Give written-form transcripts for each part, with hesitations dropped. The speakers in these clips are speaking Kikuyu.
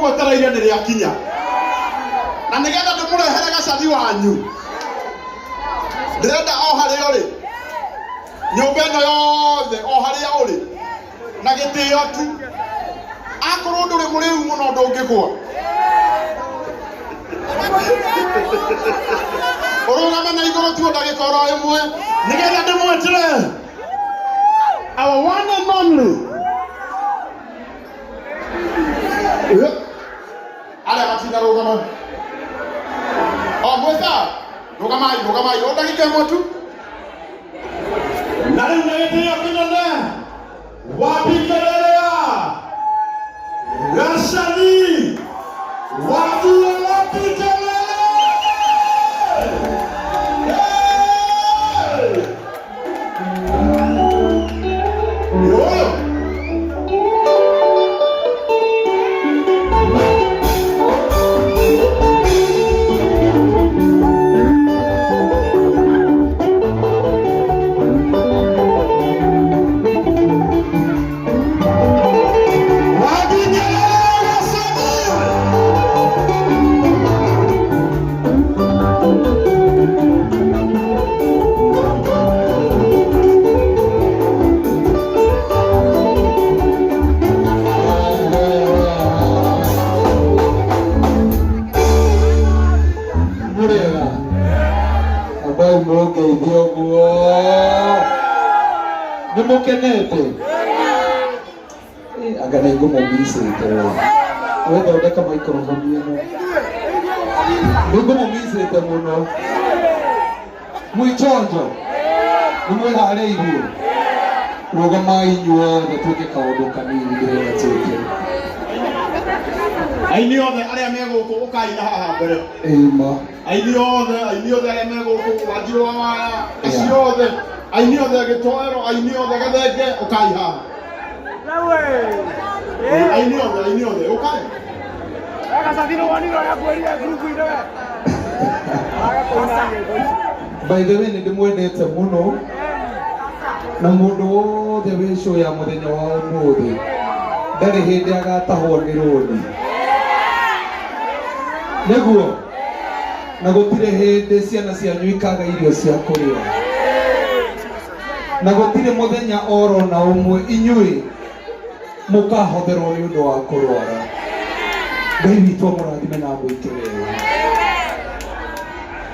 Mũgwetereire nĩ rĩakinya na nĩgetha ndĩmũrehere gacathi wanyu. Ndĩrenda o harĩa ũrĩ, nyũmba ĩno yothe, o harĩa ũrĩ na gĩtĩo tu, akorwo ndũrĩ mũrĩu mũno ndũngĩgwa, ũrũgame na igũrũ tu o ndagĩka oro ĩmwe nĩgetha ndĩmwĩtĩre our one and only. Arĩa matinarũgama o mwĩta, rũgamai, rũgamai o ndagĩka ĩmwe tu. Na rĩu na gĩtĩo kĩnene, wapikererea Gacani wathie wapikelele. Hey! Yoyo. Mũrĩega ambai mũngeithie ũguo nĩ mũkenete. Eh, anga nĩ ngũmũmicĩte we wethondeka microphone ĩno nĩ ngũmũmicĩte mũno. Mwĩchonjo nĩ mwĩharĩirie? Rũgamai inyuothe twĩke kaũndũ kanini ndĩrenda twĩke. Aini othe arĩa me gũkũ, ũkai na haha mbere. Ĩma. Aini othe, aini othe arĩa me gũkũ, Wanjirũ wa Waya, acio othe, aini othe Gĩtoero, aini othe Gathenge, ũkai haha. Aini othe, aini othe, ũkai. By the way, nĩ ndĩmwendete mũno na mũndũ wothe wĩ show ya mũthenya wa ũmũthĩ ndarĩ hĩndĩ agatahwo nĩ rũni nĩguo, na gũtirĩ hĩndĩ ciana cianyu ikaga irio cia kũrĩa, na gũtirĩ mũthenya oro na ũmwe inyuĩ mũkahotherwo nĩ ũndũ wa kũrwara. Ngai witũ amũrathime na amwĩke wega.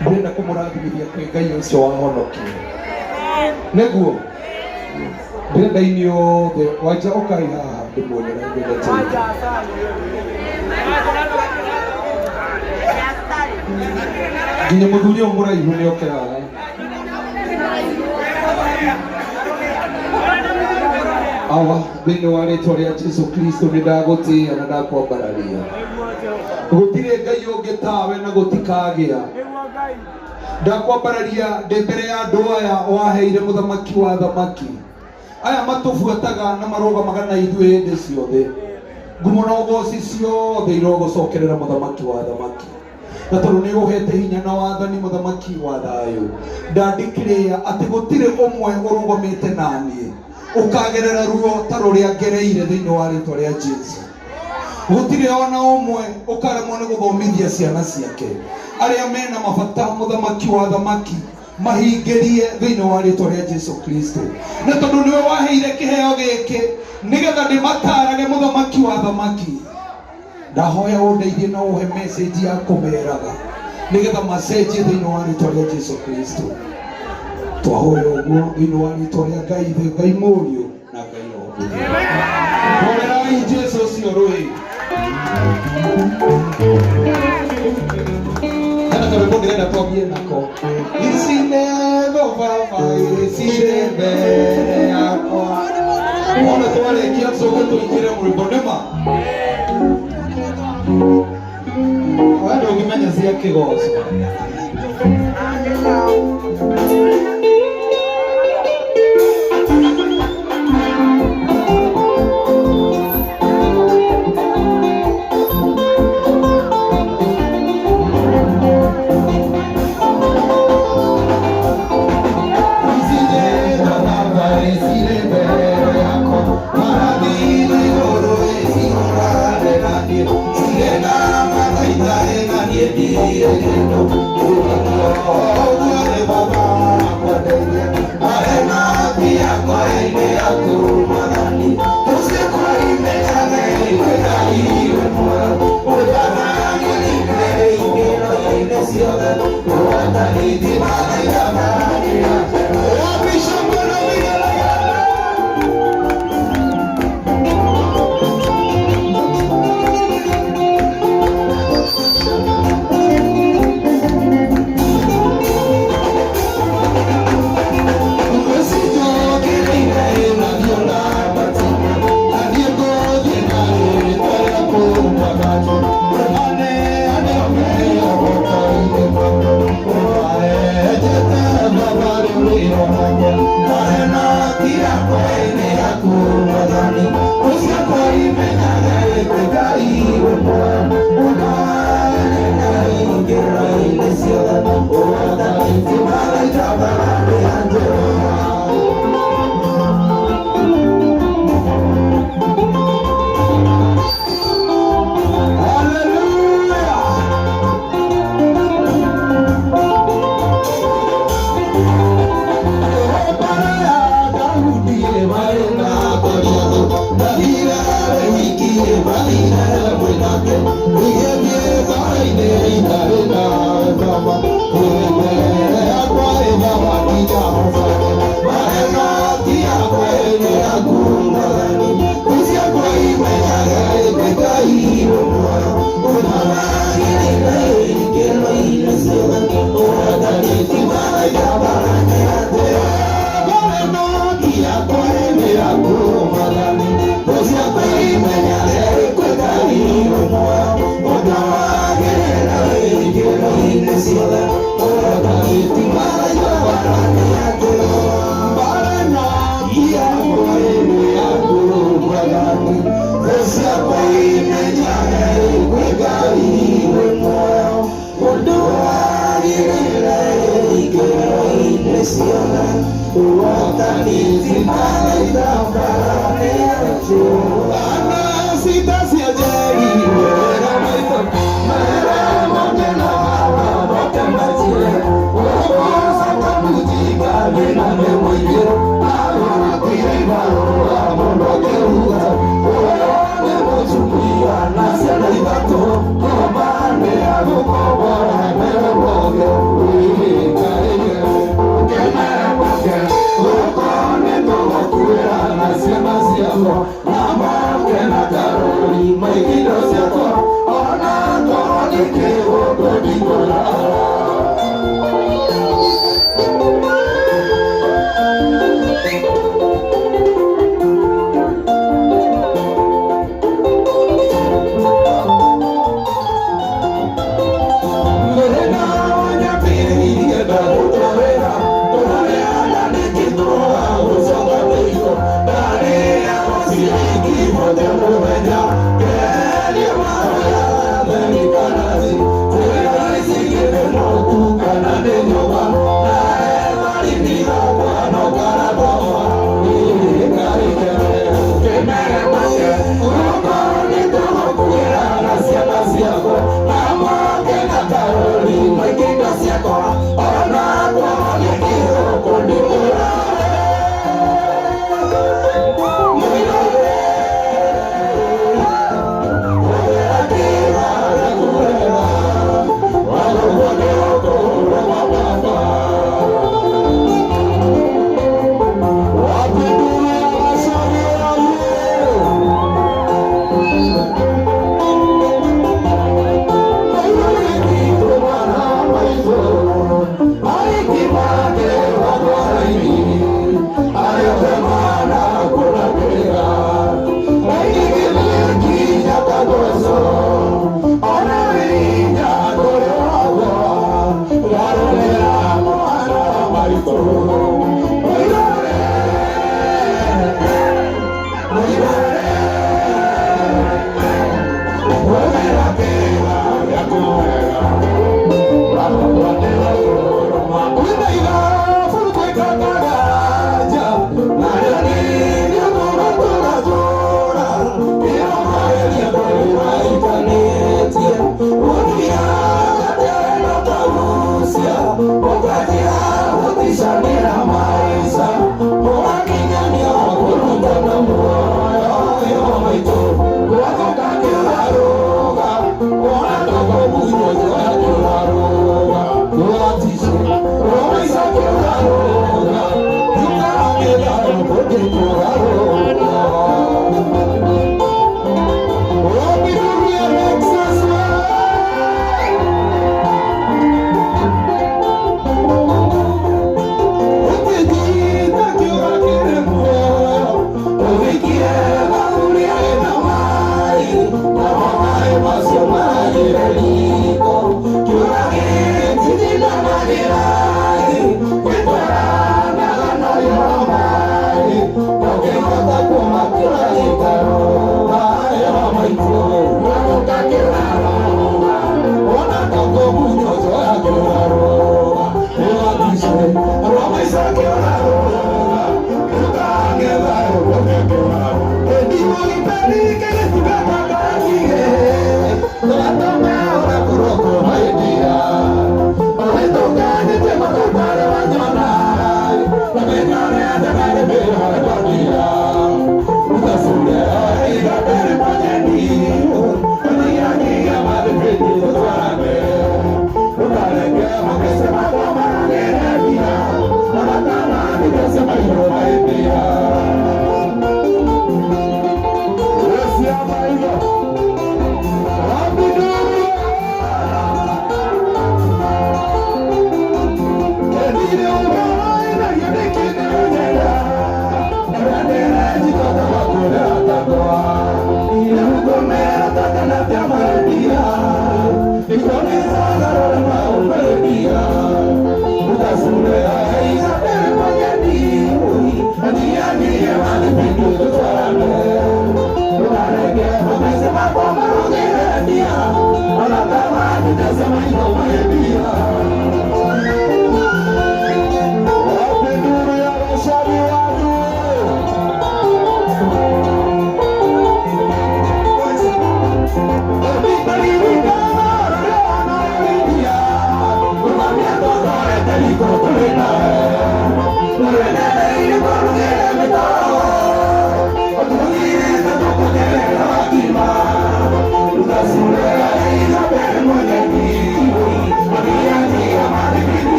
Ndĩrenda kũmũrathimithia kwĩ Ngai ũcio wahonokia nĩguo ndĩrenda inyuothe wanja ũkai haha ndĩmuonera ngwenda tĩte nginya mũthuri ũyũ mũraihu nĩ oke haha. Awa, thĩinĩ wa rĩtwa rĩa Jesu Kristo nĩ ndagũtĩĩa na ndakwambararia. Gũtirĩ Ngai ũngĩ tawe na gũtikagĩa. Ndakwambararia ndĩ mbere ya andũ aya waheire mũthamaki wa thamaki. Aya matũbuataga na marũgamaga na ithuĩ hĩndĩ ciothe. Ngumo na ũgoci ciothe irogũcokerera mũthamaki wa thamaki. Na tondũ nĩ ũhete hinya na wathani mũthamaki wa thayũ, ndandikĩrĩa atĩ gũtirĩ ũmwe ũrũgamĩte naniĩ ũkagerera ruo ta rũrĩa ngereire thĩinĩ wa rĩtwa rĩa Jesu. Gũtirĩ ona ũmwe ũkaremwo nĩ gũthomithia ciana ciake. Arĩa mena mabata mũthamaki wa thamaki mahingĩrie thĩinĩ wa rĩtwa rĩa Jesu Kristo. Na tondũ nĩwe waheire kĩheo gĩkĩ nĩgetha ndĩmatarage mũthamaki wa thamaki, ndahoya ũndeithie na ũhe message ya kũmeraga nĩgetha macenjie thĩinĩ wa rĩtwa rĩa Jesu Kristo. Twahoya ũguo thĩinĩ wa rĩtwa rĩa Ngai Ithe, Ngai Mũriũ na Ngai Roho Mũtheru. Horerai Jesu ũcio rũĩ. Hena karwĩmbo ndĩrenda twambie nako. Ici nego baba icirĩ mbere yakwa. Wona twarĩkia tũcoke tũingĩre rwĩmbo nĩma. We ndũngĩmenya cia kĩgoco. Thank you.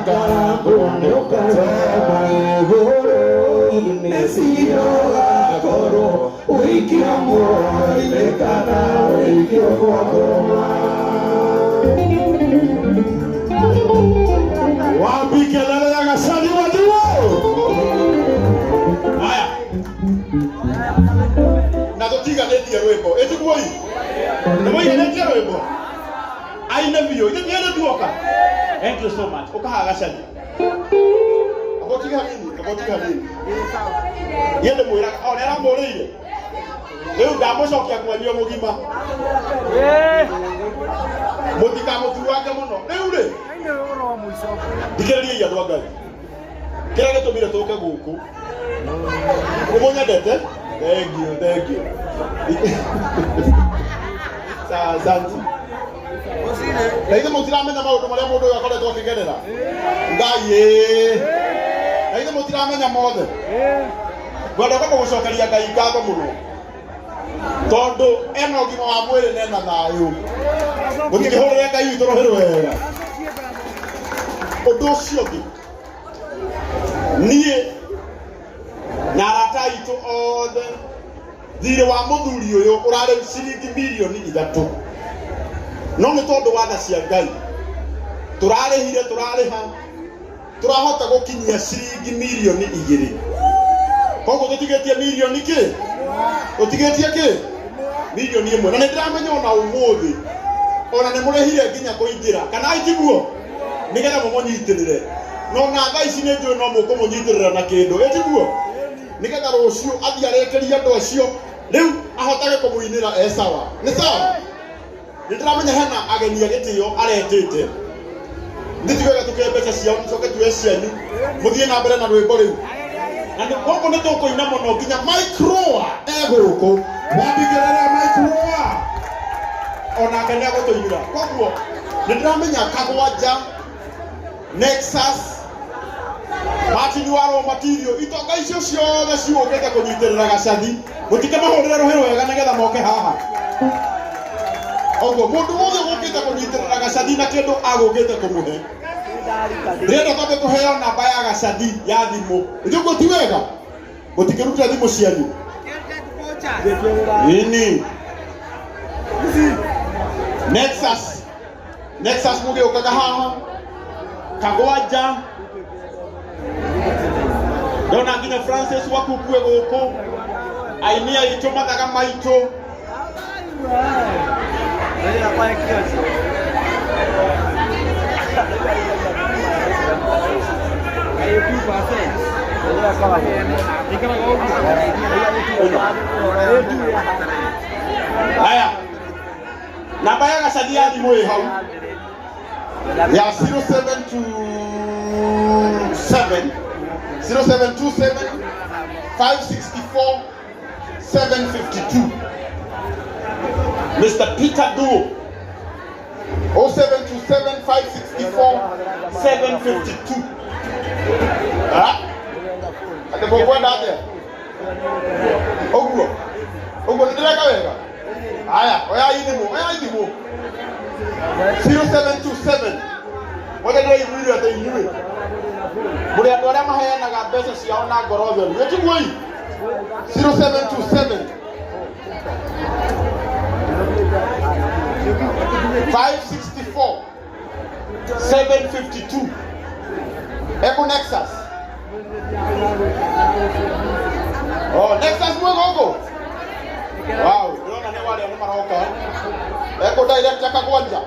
Ũgakarangwo nĩ ũgatema igũrũ Meciria ũgakorwo ũikio muoyo-inĩ kana ũikio kwa ngoma. Wapi kelele ya Gachani Waduo? Haya. Na tutiganĩtie rwĩmbo. Ĩtiguoi? Nĩ mũiganĩtie rwĩmbo? Aine biũ. Ithe nĩ tuoka. Thank you so much. Ũkaha Gachani. Abo tiga hanini, abo tiga hanini. Niĩ ndĩmwĩraga, o nĩ aramũrĩire. Rĩu ndamũcokia kwanyu mũgima. Mũtikamũtuange mũno. Rĩu rĩ, thikĩrĩriai andũ a Ngai. Kĩrĩa gĩtũmire tũke gũkũ. Nĩ mũnyendete? Thank you, thank you. Sawa, asante. Na ithuĩ mũtiramenya maũndũ marĩa mũndũ ũyũ akoretwo akĩgerera. Ngai ĩĩ. Na ithuĩ mũtiramenya mothe. Ngwenda kwamba gũcokeria Ngai ngatho mũno. Tondũ ena ũgima wa mwĩrĩ na ena thayũ. Mũtikĩhũrĩre Ngai witũ rũhĩ rwega. Ũndũ ũcio ũngĩ, niĩ na arata aitũ othe thirĩ wa mũthuri ũyũ ũrarĩ ciringi mirioni 3, no nĩ tondũ wa tha cia Ngai tũrarĩhire, tũrarĩha, tũrahota gũkinyia ciringi mirioni 2. Koguo tũtigĩtie mirioni kĩ? Tũtigĩtie kĩ? Mirioni 1. Na nĩ ndĩramenya ona ũmũthĩ ona nĩ mũrĩhire nginya kũingĩra, kana itiguo, nĩgetha mũmũnyitĩrĩre. No na thaa ici nĩ njũĩ no mũkũmũnyitĩrĩra na kĩndũ, ĩtiguo, nĩgetha rũciũ athiĩ arĩkĩrie andũ acio rĩu ahotage kũmũinĩra e sawa. Nĩ sawa. Nĩ ndĩramenya hena ageni a gĩtĩo aretĩte. Nĩ ti wega tũkĩoe mbeca ciao tũcoke tuoe cianyu mũthiĩ na mbere na rwĩmbo rĩu. Na nĩ gũkũ nĩ tũkũina mũno nginya Mike Roa e gũkũ. Wambigĩrĩra Mike Roa onake nĩ agũtũinĩra. Koguo nĩ ndĩramenya Kagwanja, Nexus, Martin wa Raw Material, itonga icio ciothe ciũkĩte kũnyitĩrĩra Gacathi, mũtikĩmahũrĩre rũhĩ rwega nĩgetha moke haha. Ũguo mũndũ wothe ũgũkĩte kũnyitĩrĩra Gacathi na kĩndũ agũkĩte kũmũhe, ndĩrenda twambe tũheo namba ya Gacathi ya thimũ. Ithuĩ ti wega mũtikĩrute thimũ cianyu nini. Nexus, Nexus mũgĩũkaga haha Kagwanja, ndona nginya Francis Wakukue gũkũ, aini aitũ mathaga maitũ. Haya, namba ya Gacathi ya thimũ ĩ hau ya 0727 0727 564 752, Mr. Peter Duo, 0727 564 752. Ah, atĩ mũkwenda atĩa? Ũguo ũguo nĩ ndĩreka wega. Haya, oyai thimũ, oyai thimũ 0727. Mothe ndĩraiguire atĩ inyuĩ mũrĩ andũ arĩa maheanaga mbeca ciao na ngoro theru, ĩtiguoi? 0727 564 752, Eco Nexus. Oh, Nexus mwĩ gũkũ? Wow, ndĩrona nĩ warĩa nĩ maroka. Eco Director Kagwanja.